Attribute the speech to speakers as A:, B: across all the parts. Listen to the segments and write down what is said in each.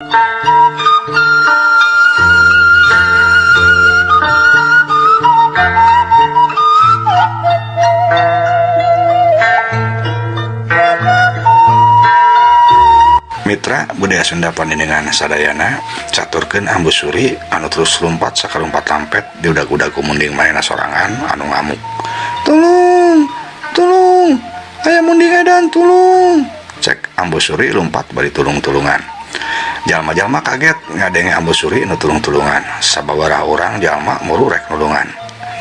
A: Mitra budaya Sunda pandenengan sadayana caturkeun Ambu Suri anu terus lumpat sakalumpat lampet di udag-udag ku munding manehna sorangan anu ngamuk. Tulung, tulung, aya munding edan, tulung. Cek Ambu Suri lumpat bari tulung-tulungan. Jalma-jalma kaget ngadenge Ambu Suri nu tulung-tulungan. Sababaraha urang jalma muru rek nulungan.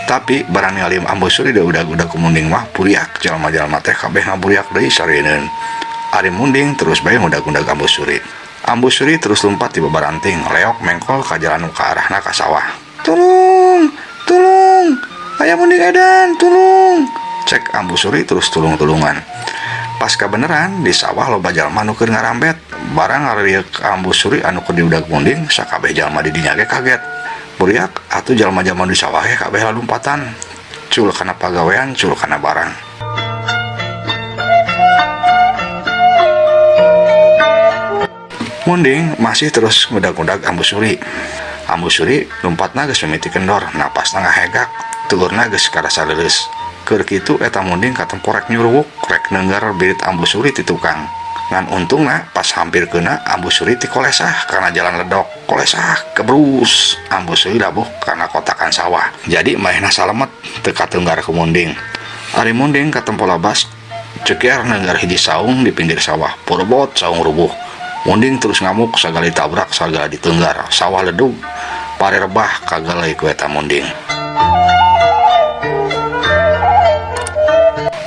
A: Tapi barang ningali Ambu Suri di udag-udag ku munding mah buriak, jalma-jalma teh kabeh ngaburiak deui sarieun. Ari munding terus bae ngudag-ngudag Ambu Suri. Ambu Suri terus lumpat di babaranting, leok mengkol ka jalan nu ka arahna ka sawah. Tulung, tulung, aya munding edan, tulung. Cek Ambu Suri terus tulung-tulungan. Pas kabeneran di sawah loba jalma nu keur ngarambet. Barang ngarieuk Ambu Suri anu keur diudag munding, sakabeh jalma di dinya ge kaget. Buriak atuh jalma-jalma di sawah ge kabeh lalumpatan. Cul kana pagawean, cul kana barang. Munding masih terus ngudag-ngudag Ambu Suri. Ambu Suri lumpatna geus mimiti kendor, napasna ngahegak, tuurna geus karasa leuleus. Keur kitu eta munding katemporek nyuruwuk rek neunggar birit Ambu Suri ti tukang. Ngan untungna pas hampir kena Ambu Suri ti kolesah karena jalan ledok, kolesah kebrus. Ambu Suri labuh karena kotakan sawah. Jadi manehna salamet teu kateunggar ku munding. Ari munding katempo labas ceker neunggar hiji saung di pinggir sawah, purbot saung rubuh. Munding terus ngamuk sagala ditabrak sagala ditenggar, sawah ledug, pare rebah kagalai ku eta munding.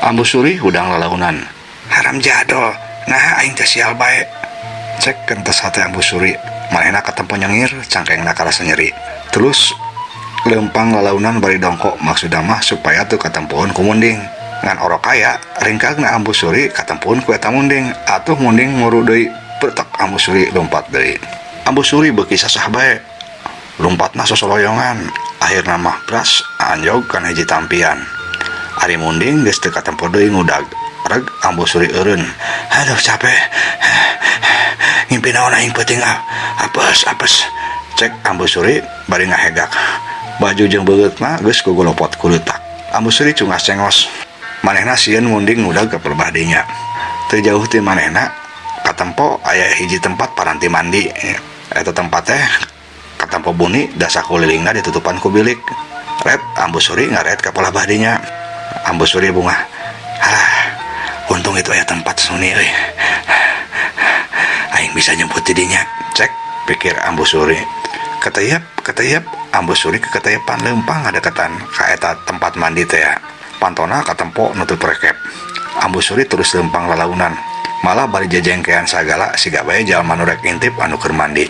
A: Ambu Suri hudang lalaunan. Haram jadol, nah aing teh sial bae. Cek kentes hate Ambu Suri, manehna katempo nyengir, cangkengna karasa nyeri. Terus lempang lalaunan bari dongkok maksudna mah supaya teu katempoeun ku munding. Ngan orok kaya ringkagna Ambu Suri katempoeun ku eta munding, atuh munding muru deui. Petak Ambu Suri lompat deui. Ambu Suri beuki sasah bae. Lompatna sosoloyongan, akhirna mah bras anjog kana hiji tampian. Ari munding geus teu katempo deui ngudag. Reg Ambu Suri eureun. Aduh capek. Ngimpi naon aing peuting apes apes. Cek Ambu Suri bari ngahegak. Baju jeung beungeutna geus kugolopot ku leutak. Ambu Suri cungas cengos. Manehna sieun munding ngudag ka pelebah dinya. Teu jauh ti manehna katempo aya hiji tempat paranti mandi. Eta tempat teh katempo buni dasa kulilingna ditutupan ku bilik. Ret Ambu Suri ngaret ka pelabah dinya. Ambu Suri bungah. Halah, untung itu aya tempat suni euy. Aing bisa nyemput di dinya. Cek pikir Ambu Suri. Keteyep, keteyep Ambu Suri keketeyepan leumpang ngadeketan ka eta tempat mandi teh. Pantona katempo nutup rekep. Ambu Suri terus leumpang lalaunan. Malah bari jejengkean sagala siga bae jalma nu rek intip anu keur mandi.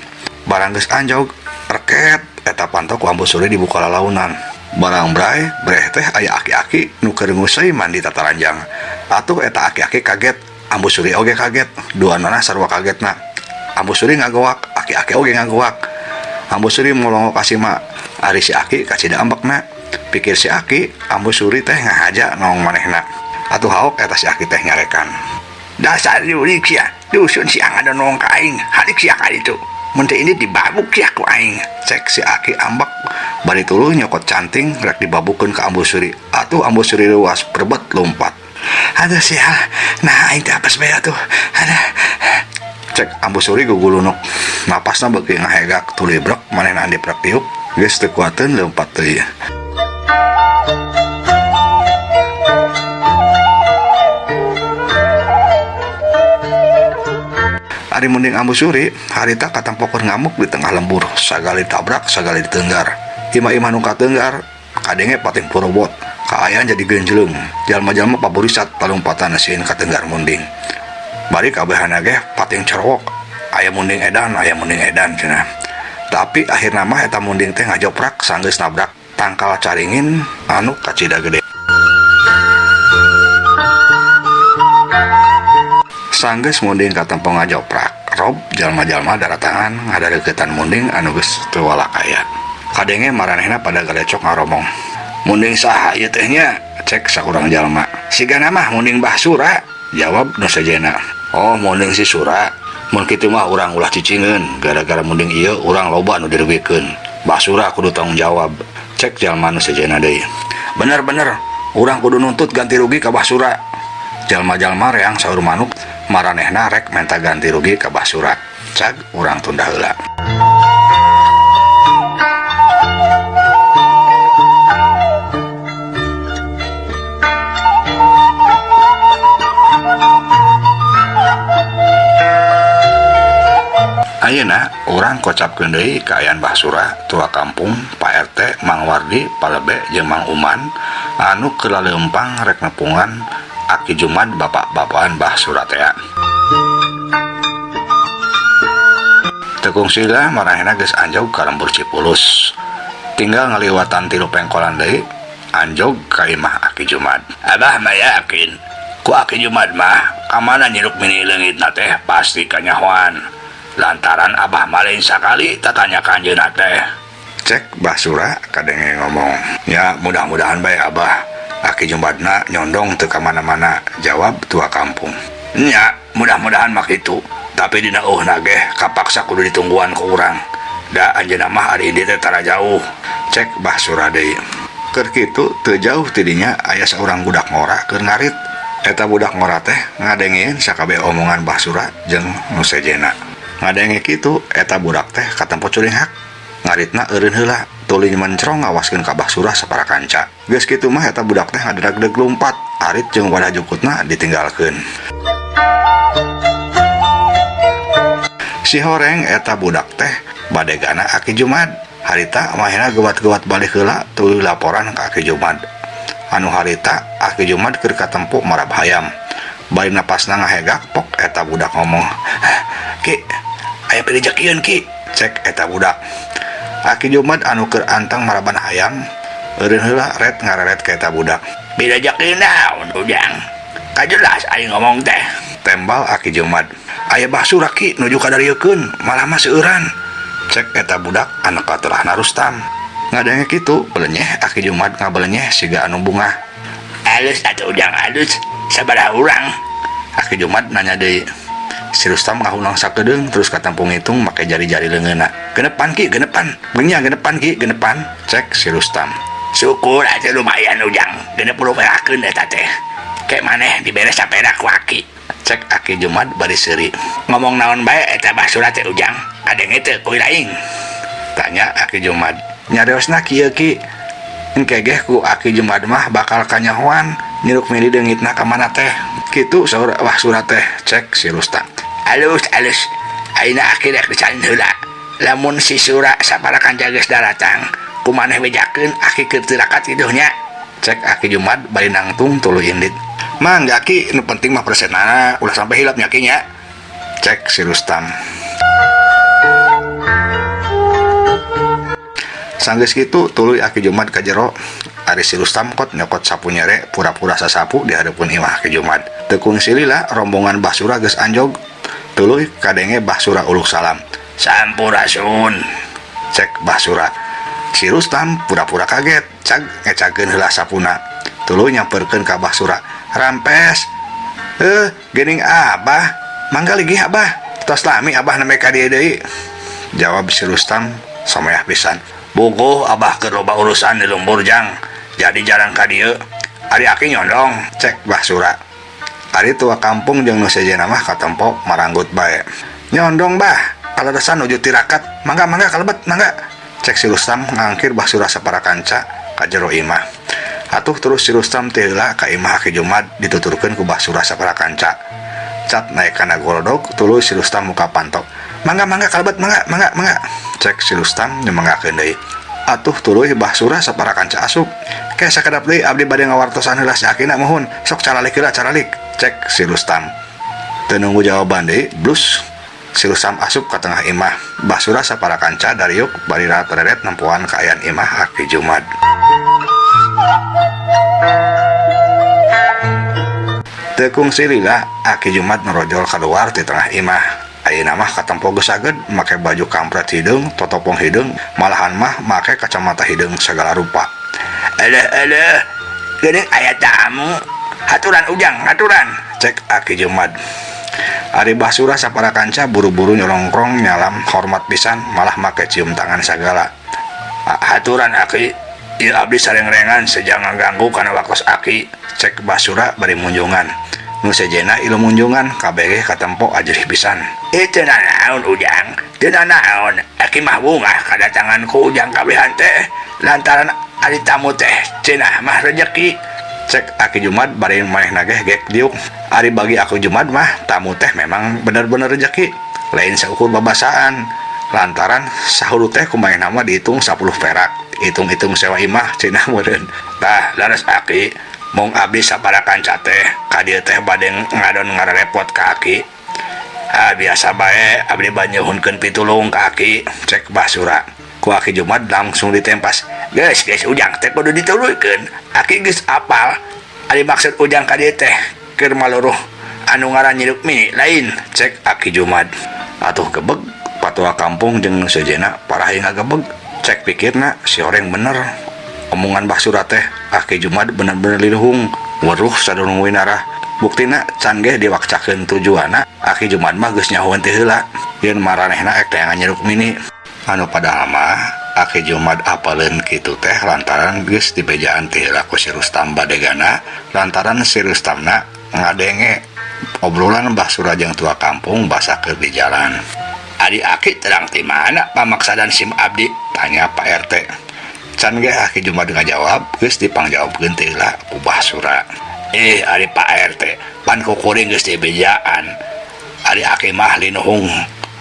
A: Barang geus anjog, reket eta panto ku Ambu Suri dibuka lalaunan. Barang bray, breh teh aya aki-aki nu keur nguseuy mandi tataranjang. Atuh eta aki-aki kaget, Ambu Suri oge kaget, duanana sarua kagetna. Ambu Suri ngagoak, aki-aki oge ngagoak. Ambu Suri molongo ka sima, ari si aki kacida ambekna. Pikir si aki, Ambu Suri teh ngahaja nong manehna. Atuh haok eta si aki teh nyarekan.
B: Dasar jurik sia, dusun siang ada nong ka aing, halik sia ka ditu. Mun teu ini dibabuk sia ku aing.
A: Cek si aki ambek, bari tuluy nyokot canting rek dibabukeun ka Ambu Suri. Atuh Ambu Suri leuas berbet lompat.
B: Aduh sial, nah aing teh apes bae atuh. Aduh.
A: Cek Ambu Suri gugulunuk, napasna beuki ngahegak tuluy brek manehna andip rek tiup, geus teu kuateun lompat deui. Ari munding Ambu Suri harita katempo keur ngamuk di tengah lembur, sagali tabrak sagali ditenggar. Imah-imah nu katenggar kadenge pating purobot, kaayaan jadi genjleng. Jalma-jalma paburisat talumpatan sieun katenggar munding. Bari kabehana ge pating cerowok, aya munding edan, aya munding edan cenah. Tapi akhirna mah eta munding teh ngajoprak sanggeus nabrak tangkal caringin anu kacida gede. Sanggeus munding katempo ngajoprak, rob jalma-jalma daratangan ngadareukeutan munding anu geus teu walakaya. Kadenge maranehna pada galecok ngaromong. Munding saha ieu teh nya? Cek sakurang jalma. Sigana mah munding Bah Sura, jawab nu sejena. Oh, munding si Sura. Mun kitu mah urang ulah cicingeun, gara-gara munding ieu urang loba nu dirugikeun. Bah Sura kudu tanggung jawab. Cek jalma nu sejenna deui. Bener-bener, urang kudu nuntut ganti rugi ka Bah Sura. Jalma-jalma reang saur manuk, maranehna rek menta ganti rugi ka Bah Sura. Cag urang tunda heula. Ayeuna urang kocapkeun deui kaayaan Bah Sura, tua kampung, Pak RT, Mang Wardi, Palebe jeung Mang Uman anu keur laleumpang rek nepungan Aki Jumad bapak-bapaan Bah Sura tea. Teu kungsi lah maranehna geus anjog ka lembur Cipulus. Tinggal ngaliwatan tilu pengkolan deui anjog ka imah Aki Jumad.
B: Abah mah yakin ku Aki Jumad mah kamana nyiruk mini leungitna teh pasti kanyahoan. Lantaran abah mah lain sakali tatanya ka anjeunna teh.
A: Cek Bah Sura kadenge ngomong. Ya mudah-mudahan bae abah. Aki Jumadna nyondong teu ka mana-mana, jawab tua kampung.
B: Nya, mudah-mudahan mah kitu. Tapi dina eueuhna ge kapaksa kudu ditungguan ku urang. Da anjeunna mah ari di teh tara jauh.
A: Cek Bah Sura deui. Keur kitu teu jauh ti dinya aya saurang budak ngora keur ngarit. Eta budak ngora teh ngadengeun sakabeh omongan Bah Sura jeung nu sejenna. Ngadenge kitu eta budak teh katempo curinghak. Ngaritna eureun heula, tuluy mencrong ngawaskeun ka Bah Sura sapara kanca. Geus kitu mah eta budak teh ngadedag-deg lumpat, arit jeung wadah jukutna ditinggalkeun. Si horeng eta budak teh badegana Aki Jumad. Harita mahena gewat-gewat balik heula tuluy laporan ka Aki Jumad. Anu harita Aki Jumad keur katempo marab hayam. Bari napasna ngahegak pok eta budak ngomong.
B: Ki, aya pirijekieun ki,
A: cek eta budak. Aki Jumad anu keur anteng maraban hayam eureun heula ret ngareret ka eta budak.
B: Pirejekieun naon ujang? Kajelas aing ngomong teh.
A: Tembal Aki Jumad. Aya Bah Sura ki nuju kadariekeun, malah mah seueuran. Cek eta budak anu katurahna Rustam. Ngadenge kitu belenyeh Aki Jumad ngabelenyeh siga anu bungah.
B: Alus atuh ujang alus, sabaraha urang?
A: Aki Jumad nanya deui. Si Rustam ngahunang sakedeung terus katempo ngitung make jari-jari leungeunna. Genepan ki, genepan. Beungnya genepan ki, genepan. Cek si Rustam.
B: Syukur atuh lumayan ujang, 60 perakeun eta teh. Kek maneh dibere sapera ku Aki.
A: Cek Aki Jumad bari seuri.
B: Ngomong naon bae eta Bah Sura teh ujang, kadenge teu kuy laing.
A: Tanya Aki Jumad. Nyariosna kieu ki. Engke geh ku Aki Jumad mah bakal kanyahoan nyiruk mili deungitna ka mana teh. Kitu saur Bah Sura teh, cek si Rustam.
B: Alus alus, ayeuna Aki rek disalin heula. Lamun si Sura sapara kanca geus daratang, ku maneh bejakeun Aki keur tirakat kitu nya.
A: Cek Aki Jumad bari nangtung tuluy indit. Mangga Ki, nu penting mah presenana ulah sampai hilap nya Ki nya. Cek si Rustam. Sanggeus kitu tuluy Aki Jumad ka jero. Ari si Rustam kot nyokot sapu nyere pura-pura sasapu di hareupeun imah Aki Jumad. Teu kungsi lila rombongan Bah Sura geus anjog. Tuluy kadenge Bah Sura uluk salam.
B: Sampurasun.
A: Cek Bah Sura. Si Rustam pura-pura kaget, cag ngecakeun heula sapuna. Tuluy nyamperkeun ka Bah Sura. Rampes. Geuning Abah. Mangga ligih Abah. Tos lami Abah nembe ka dieu deui. Jawab si Rustam someah pisan.
B: Bukuh Abah keur loba urusan di lembur jang. Jadi jarang ka dieu. Ari Aki nyondong,
A: cek Bah Sura. Ari tua kampung jeung nu sejenna mah katempo maranggut bae. Nyondong Bah, kaleresan nuju tirakat. Mangga mangga kalebet mangga. Cek si Rustam ngangkir Bah Sura sapara kanca ka jero imah. Atuh terus si Rustam teh heula ka imah Aki Jumad dituturkeun ku Bah Sura sapara kanca. Cat naek kana gorodog tuluy si Rustam muka pantok. Mangga mangga kalebet mangga mangga mangga. Cek si Rustam nyumanggakeun deui. Atuh tuluy Bah Sura sapara kanca asup. Ke sakedap deui abdi bade ngawartosan heula si Akina muhun. Sok caralik heula caralik. Cek si Rustam. Teu nunggu jawaban deui, blus si Rustam asup ka tengah imah. Bah Sura sapara kanca dariuk bari reret nempoan kaayaan imah Aki Jumad. Teu kungsi lila Aki Jumad norojol kaluar ti tengah imah. Ayeuna mah katempo geus saged make baju kampret hideung, totopong hideung, malahan mah make kacamata hideung sagala rupa.
B: Eleh eleh, geuning aya tamu. Haturan ujang, haturan.
A: Cek Aki Jumad. Ari Bah Sura sapara kanca buru-buru nyolongkrong nyalam hormat pisan malah make cium tangan sagala.
B: Haturan aki, ieu abdi sareng-rengan seja ngaganggu kana waktos aki,
A: cek Bah Sura bari munjungan. Nu sejena ilu munjungan kabeh ge katempo ajerih pisan.
B: Teu nanaon Ujang, teu nanaon, aki mah bungah kadatangan ku Ujang kabehan teh lantaran ari tamu teh cenah mah rejeki.
A: Cek Aki Jumad bari manehna ge gek diuk. Ari bagi Aki Jumad mah tamu teh memang bener-bener rejeki, lain saukur babasaan. Lantaran sahulu teh ku manehna mah dihitung 10 perak, hitung-hitung sewa imah cenah meureun.
B: Tah leres aki, mung abdi sapara kanca teh ka dieu teh bade ngadon ngarepot ka aki. Ah biasa bae abdi banyuhunkeun pitulung ka aki,
A: cek Bah Sura. Ku Aki Jumad langsung ditempas.
B: Geus geus Ujang teh kudu dituluykeun. Aki geus apal ari maksud Ujang ka dieu teh keur maluruh anu ngaran nyiruk mie lain,
A: cek Aki Jumad. Atuh gebeg patua kampung jeung nu sejenna parahi ngagebeg. Cek pikirna si oreng bener omongan Bah Sura teh. Aki Jumad bener-bener liluhung weruh sadurung winarah. Buktina can ge diwakcakeun tujuanna, Aki Jumad mah geus nyahoeun teh heula yen maranehna ek teangan nyiruk mini. Anu padahal mah Aki Jumad apaleun kitu teh lantaran geus dibejaan teh heula ku si Rustam badegana, lantaran si Rustamna ngadenge obrolan Bah Sura jeung tua kampung basa keur di jalan.
B: Ari aki terang ti mana pamaksadan sim abdi,
A: tanya Pak RT. Can ge Aki Jumad ngajawab geus dipangjawabkeun teh heula ku Bah Sura.
B: Ari Pak RT pan ku kuring geus dibejaan. Ari aki mah linuhung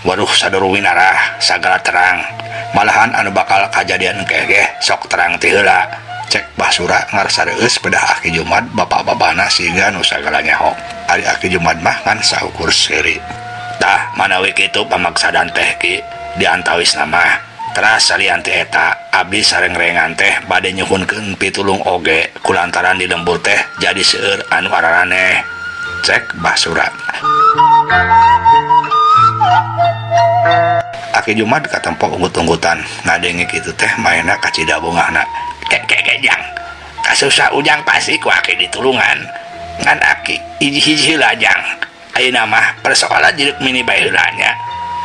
B: waduh sadurung winarah sagala terang, malahan anu bakal kajadian engke ge sok terang ti heula,
A: cek Bah Sura ngarasa reueus pedah Aki Jumad bapak-bapana siga nu sagala nyaho. Ari Aki Jumad mah ngan saukur seuri.
B: Tah manawi kitu pamaksadan teh ki diantawisna mah. Teras salian ti eta abdi sareng-rengan teh bade nyuhunkeun pitulung oge kulantaran di lembur teh jadi seueur anu araraneh,
A: cek Bah Sura. Aki Jumad katempo unggut-unggutan ngadenge kitu teh maena kacida bungahna.
B: Kek kek kek jang, kasusah Ujang pasti ku aki ditulungan. Ngan aki hiji-hiji heula jang. Ayeuna mah persoalan jeruk mini bae heula nya.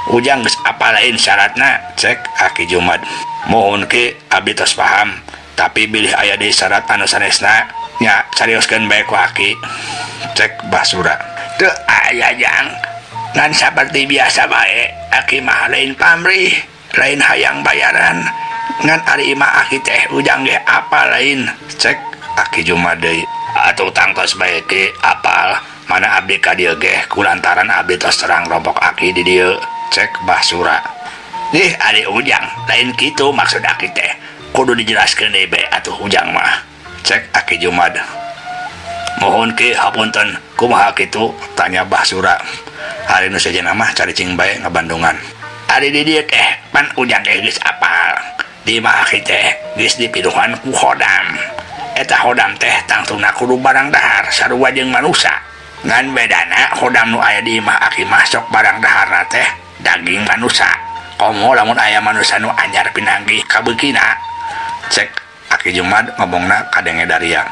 B: Ujang geus apal lain syaratna,
A: cek Aki Jumad.
B: Mohon ki abdi tos paham, tapi bilih aya deui syarat anu sanesna nya carioskeun bae ku aki,
A: cek Bah Sura.
B: Teu aya jang, ngan saperti biasa bae aki mah lain pamrih, lain hayang bayaran. Ngan ari imah aki teh Ujang ge apal lain,
A: cek Aki Jumad deui.
B: Atuh tangtos bae ki apal, mana abdi ka dieu ge kulantaran abdi tos terang rompok aki di dieu,
A: cek Bah Sura.
B: Ih ari Ujang lain kitu maksud aki teh, kudu dijelaskeun deui bae atuh Ujang mah,
A: cek Aki Jumad.
B: Mohon ki hapunten, kumaha kitu,
A: tanya Bah Sura. Ari nu sejenna mah caricing bae ngabandungan.
B: Ari di dieu teh pan Ujang ge geus apal, di imah aki teh geus dipiduhan ku khodam. Eta khodam teh tangtuna kudu barang dahar sarua jeung manusa. Ngan bedana khodam nu aya di imah aki mah sok barang daharna teh daging manusa. Komo lamun aya manusa nu anyar pinanggih kabeukina,
A: cek Aki Jumad ngomongna kadenge daria.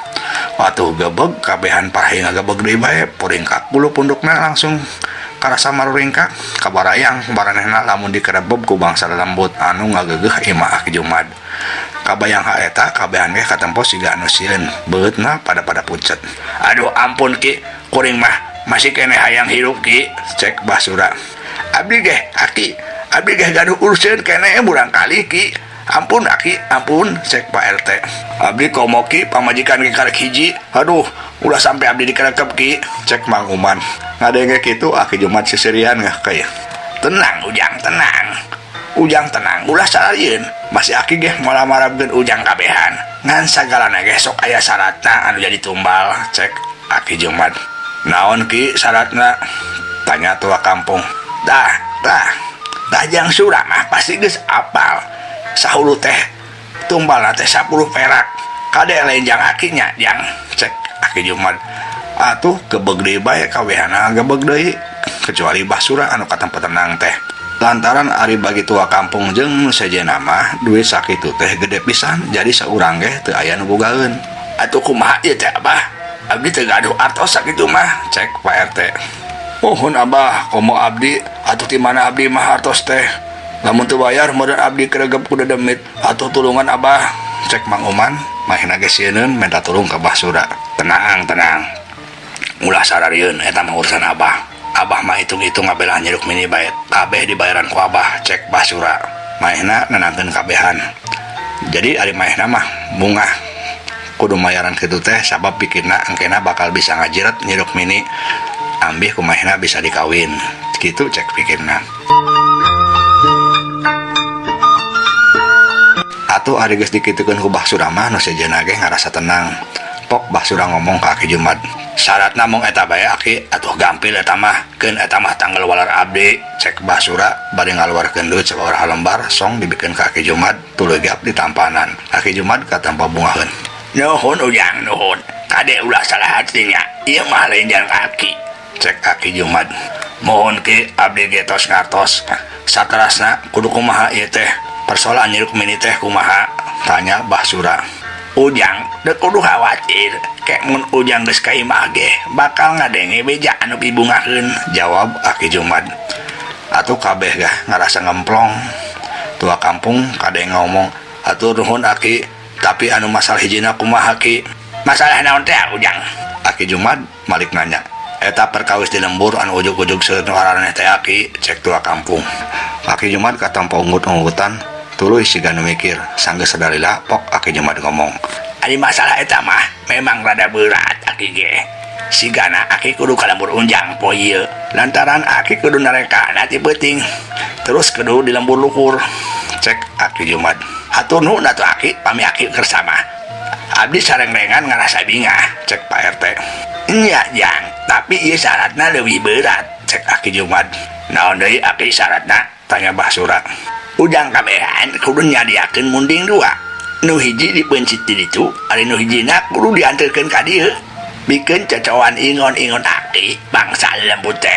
A: Watuh gebeg kabehan parahi ngagebeg deui bae, puringkak bulu pundukna langsung karasa maruringkak kabarayang baranehna lamun dikerebeb ku bangsa lelembut anu ngagegeuh imah Aki Jumad. Kabayang ha eta kabehan ge katempo siga anu sieun beutna pada-pada pucet.
B: Aduh ampun ki, kuring mah masih keneh hayang hirup ki,
A: cek Bah Sura.
B: Abdi ge aki, abdi ge gaduh urusan keneh murang kali ki. Ampun aki, ampun,
A: cek Pak RT.
B: Abdi komo ki pamajikan ge karek hiji. Aduh, ulah sampai abdi dikerekep ki,
A: cek Mang Uman. Ngadenge kitu Aki Jumad sisirian ngah kaya.
B: Tenang Ujang, tenang. Ujang tenang, ulah sararieun. Masih aki ge moal marabkeun Ujang kabehan. Ngan sagalana ge sok aya syaratna anu jadi tumbal,
A: cek Aki Jumad. Naon ki syaratna? Tanya tua kampung.
B: Tah, tah. Tah jang Sura mah pasti geus apal. Sahulu teh tumbalna teh 10 perak. Kade lain jang akinya jang,
A: cek Aki Jumad. Atuh gebeg deui bae kabehana gebeg deui, kecuali Bah Sura anu katempo tenang teh. Lantaran ari bagi tua kampung jeung nu sejenna mah duit sakitu teh gede pisan, jadi saurang ge teu aya nu bogaeun.
B: Atuh kumaha ieu teh Abah? Abdi teu gaduh artos sakitu mah,
A: cek Pak RT. Mohon Abah komo abdi atuh ti mana abdi mah hartos teh. Lamun teu bayar meureun abdi karegep ku dedemit atuh tulungan Abah. Cek Mang Oman manehna ge sieuneun minta tulung ka Bah Sura. Tenang tenang. Ulah sararieun eta mah urusan Abah. Abah mah hitung-hitung ngabelah Nyi Rukmini bae. Kabeh dibayaran ku Abah cek Bah Sura. Manehna nenangkeun kabehan. Jadi ari manehna mah bungah kudu mayaran kitu teh sabab pikirna engkena bakal bisa ngajiret Nyi Rukmini ambih ku manehna bisa dikawin. Kitu cek pikirna. Atuh ari geus dikitukeun ku Bah Sura mah nu sejenna ge ngarasa tenang. Pok Bah Sura ngomong ka Aki Jumad. Syaratna mung eta bae Aki, atuh gampil eta mah, keun eta mah tanggal walar abdi. Cek Bah Sura bari ngaluarkeun duit sababaraha lembar song dibikeun ka Aki Jumad tuluy gap ditampanan. Aki Jumad katampa bungaheun.
B: Nuhun Ujang nuhun, kade ulah salah hati nya, ieu mah lain jang Aki.
A: Cek Aki Jumad. Mohon ki abdi ge tos ngartos. Saterasna kudu kumaha ieu teh? Persoalan Nyi Rukmini teh kumaha? Tanya Bah Sura.
B: Ujang teu kudu khawatir, kek mun Ujang geus ka imah ge bakal ngadenge beja anu pibungaheun,
A: jawab Aki Jumad. Atuh kabeh gah ngarasa ngemplong. Tua kampung kade ngomong, atuh nuhun Aki, tapi anu masalah hijina kumaha Ki?
B: Masalah naon teh Ujang?
A: Aki Jumad malik nanya. Eta perkawis di lembur anu ujug-ujug seueur nu araneh teh Aki, cek tua kampung. Aki Jumad katampa unggut-unggutan, tuluy siga nu mikir, sanggeus sadalila pok Aki Jumad ngomong.
B: Ari masalah eta mah memang rada berat Aki ge. Sigana Aki kudu ka lembur Unjang poe ieu, lantaran Aki kudu narekana ti peuting. Terus kudu di lembur luhur,
A: cek Aki Jumad.
B: Hatur nuhun atuh Aki, pami Aki kersama. Abdi sareng-rengan ngarasa bingah,
A: cek Pak RT.
B: Nya jang, tapi ieu syaratna leuwih berat,
A: cek Aki Jumad.
B: Naon deui Aki syaratna?
A: Tanya Bah Sura.
B: Ujang kabehan kudu nyadiakeun munding dua. Nu hiji dipeuncit di ditu, ari nu hijina kudu dianterkeun ka dieu. Bikeun cocoan ingon-ingon Aki bangsa lembut teh,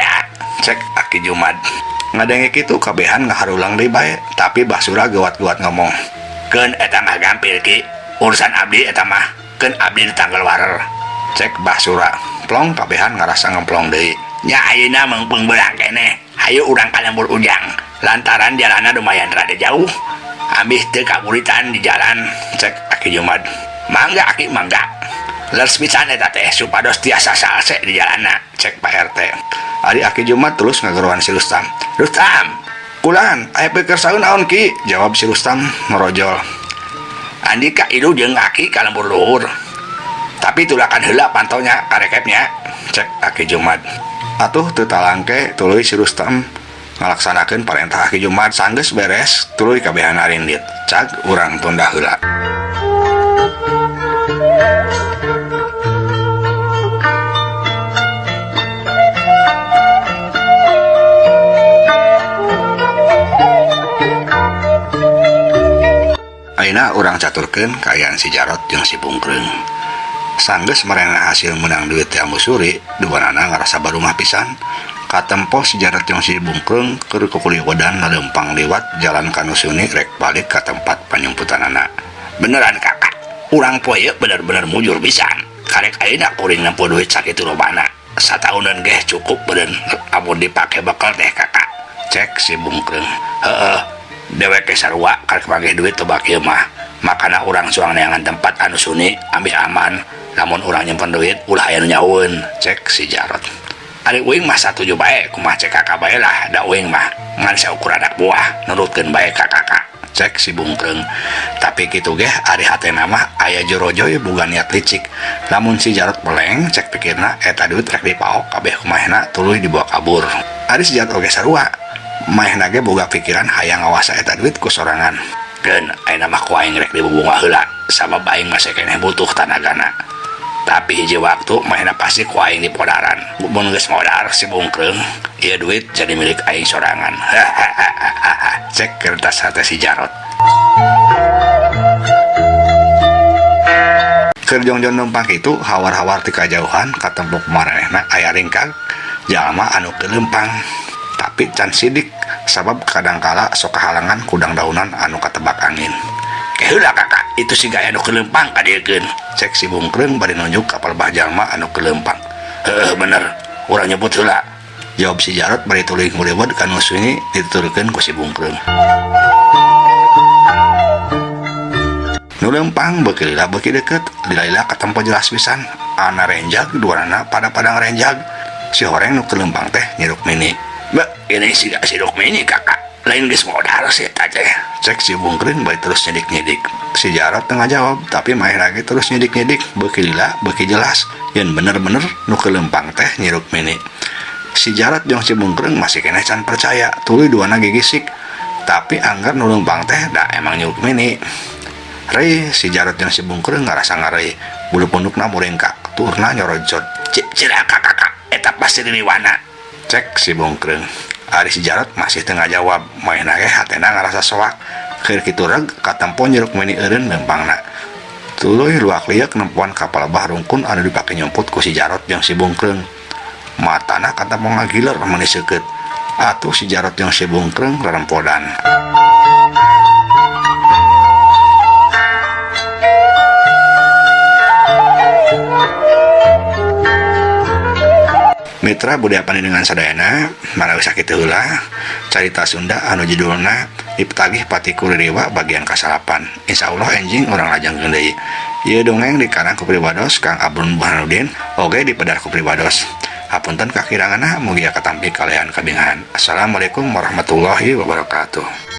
A: cek Aki Jumad. Ngadenge kitu kabehan ngaharulang deui bae, tapi Bah Sura geuwat-geuwat ngomong.
B: Keun eta mah gampil Ki, urusan abdi eta mah, keun abdi ditanggal warer,
A: cek Bah Sura. Plong kabehan ngarasa ngemplong deui.
B: Nya ayeuna meungpeung beurang keneh, hayu urang ka lembur Ujang, lantaran jalanna lumayan rada jauh. Ambih teu kaburitan di jalan,
A: cek Aki Jumad.
B: Mangga Aki mangga. Leres pisan eta teh supados tiasa salse di jalanna,
A: cek Pak RT. Ari Aki Jumad terus ngageroan si Rustam. Rustam, kulan, aya pikir saeun naon Ki? Jawab si Rustam ngorojol.
B: Andika ilu jeung Aki ka lembur luhur. Tapi tulakan heula pantonya karekepnya,
A: cek Aki Jumad. Atuh teu talangke tuluy si Rustam ngalaksanakeun parentah Aki Jumad. Sanggeus beres tuluy kabehan arindit. Cag urang tunda heula. Ayeuna urang caturkeun kaayaan si Jarot jeung si Bungkreung. Sanggeus marena hasil menang duit teh Ambu Suri, duanana ngarasa barumah pisan. Katempo si Jarot jeung si Bungkreung keur kukuliwedan laleumpang liwat jalan ka nu suni rek balik ka tempat panyumputanana.
B: Beneran kakak, urang poe ieu bener-bener mujur pisan. Karek ayeuna kuring nempo duit sakitu lobana. Satauneun geh cukup beureun amun dipake bekal teh kakak,
A: cek si Bungkreung.
B: Heeh, dewek ge sarua karek manggih duit loba kieu mah. Makana urang suang neangan tempat anu suni ambih aman. Lamun urang nyimpen duit ulah aya nu nyahueun,
A: cek si Jarot.
B: Ari uing mah satuju bae kumaha cek kakak bae lah, da uing mah ngan saukur anak buah nurutkeun bae ka kakak,
A: cek si Bungkreung. Tapi kitu geh ari hatena mah aya jorojoy boga niat licik. Lamun si Jarot meleng cek pikirna eta duit rek dipaok kabeh kumaehna tuluy dibawa kabur. Ari si Jarot oge sarua, maehna ge boga pikiran hayang ngawasa eta duit ku sorangan.
B: Keun ayeuna mah ku aing rek dibubunga heula, sabab aing masih keneh butuh tanagana. Tapi hiji waktu maehna pasti ku aing dipodaran. Mun geus modar si Bungkreung, ieu duit jadi milik aing sorangan.
A: Cek kertas hate si Jarot. Keur jongjon leumpang kitu hawar-hawar ti kajauhan katempok maranehna aya ringkag jalma anu teu leumpang. Tapi can sidik sabab kadangkala sok kahalangan kudang daunan anu katebak angin.
B: Keheula kakak, itu siga anu kelempang kadieukeun,
A: cek si Bungkreung bari nunjuk ka palebah jalma anu kelempang.
B: Heueuh bener, urang nyebut heula.
A: Jawab si Jarot bari tuluy ngulewad ka nu sunyi dituturkeun ku si Bungkeung. Nu leumpang beuki lila beuki deukeut, lila-lila katempo jelas pisan. Ana renjag duanana pada padang renjag. Si horeng nu teu leumpang teh Nyi Rukmini.
B: Beuh, ini siga si Rukmini kakak. Lain geus modar si eta teh.
A: Cek si Bungkring bari terus nyidik-nyidik. Si Jarot teu ngajawab, tapi maeh lagi terus nyidik-nyidik, beuki lila beuki jelas yen bener-bener nu keur leumpang teh Nyi Rukmini. Si Jarot jeung si Bungkring masih keneh can percaya, tuluy duana gigisik. Tapi anggar nu leumpang teh da emang Nyi Rukmini. Reuy si Jarot jeung si Bungkring ngarasa ngareuy, bulu pundukna muringkak, tuurna nyorojot.
B: Cilaka kakak, eta pasti ririwana.
A: Cek si Bungkring. Ari si Jarot masih teu ngajawab, maehna ge hatena ngarasa soak. Keur kitu reg katempo Nyi Rukmini eureun leumpangna. Tuluy luak lieuk nempoan ka palebah rungkun anu dipake nyumput ku si Jarot jeung si Bungkreung. Matana katempo ngagiler meuni seukeut. Atuh si Jarot jeung si Bungkreung rerempodan. Mitra budaya pandenengan sadayana marawi sakitu heula carita Sunda anu judulna Dipetagih Pati ku Ririwa bagian kasalapan. Insya Allah enjing urang lajengkeun deui. Ieu dongeng dikarang ku pribados Kang Abrun Burhanuddin oge dipedar ku pribados. Hapunten kakiranganna mugia katampi kalian kabingahan. Assalamualaikum warahmatullahi wabarakatuh.